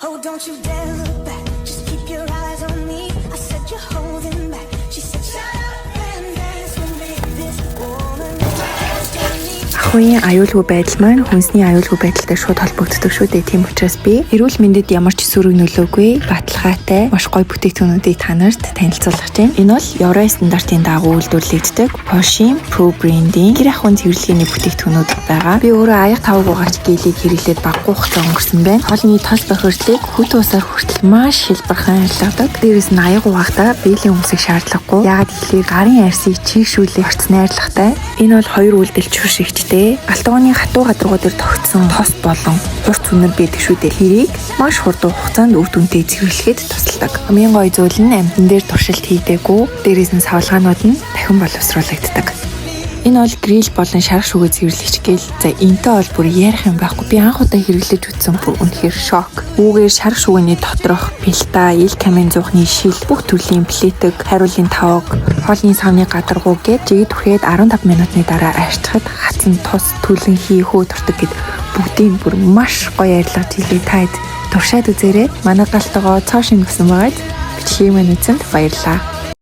Oh, don't you dare look back. Just keep your eyes on me. I said you're holding back. She said, shut up and dance with me. This woman has got me. Ахуйн аюулгүй байдал маань хүнсний аюулгүй байдалтай шууд холбогддог шүү дээ. Тийм учраас би эрүүл мэндэд ямар ч сөрөг нөлөөгүй, баталгаатай маш гоё бүтээгдэхүүнүүдийг та нарт танилцуулах чинь. Энэ бол Евро стандартын дагуу үйлдвэрлэгддэг Posh Pro брендийн гэр ахуйн цэвэрлэгээний бүтээгдэхүүнүүд байгаа. Би өөрөө аяга тавг угаач гелийг хэрэглээд багагүй хугацаа өнгөрсөн байна. Хоолны тос бохирдлыг хүйтэн усаар хүртэл маш хялбархан арилгадаг. Дээрээс нь аяга угаахтаа бээлий өмсөх шаардлагагүй. Яагаад гэхээр гарын арьсыг чийгшүүлэх орц найрлагатай. Энэ бол хоёр үйлдэл шигчтэй. Галт тогооны хатуу гадаргуу дээр тогтсон тос болон хурц үнэр байдаг шүү дээ. Тэрийг маш хурдан хугацаанд үр дүнтэй цэвэрлэхэд тусалдаг. Хамгийн гоё зүйл нь амьтан дээр туршилт хийдэггүй. Дээрээс нь савлгаанууд нь дахин боловсруулагддаг. Энэ бол гриль болон шарх шүгээ цэвэрлэгч гель. За, энтэй бол бүр ярих юм байхгүй. Би анх удаа хэрэглэж үзсэн, бүр үнэхээр шок. Үүгээр шарх шүгэний доторх пилта, ил камин зуухны шил, бүх төрлийн плитэг, хайруулын тавг, хоолны савны гадаргуу гээд жигэд түрхээд 15 минутны дараа арчхад хатсан тос, түлэн, хий, хөө туртаг гээд бүгдийг бүр маш гоё арилгаж илээ. Та хэд туршаад үзээрэй. Манай галт тогоо цоо шинэ гэсэн байгаа. Бичлэгийг маань үзсэнд баярлалаа.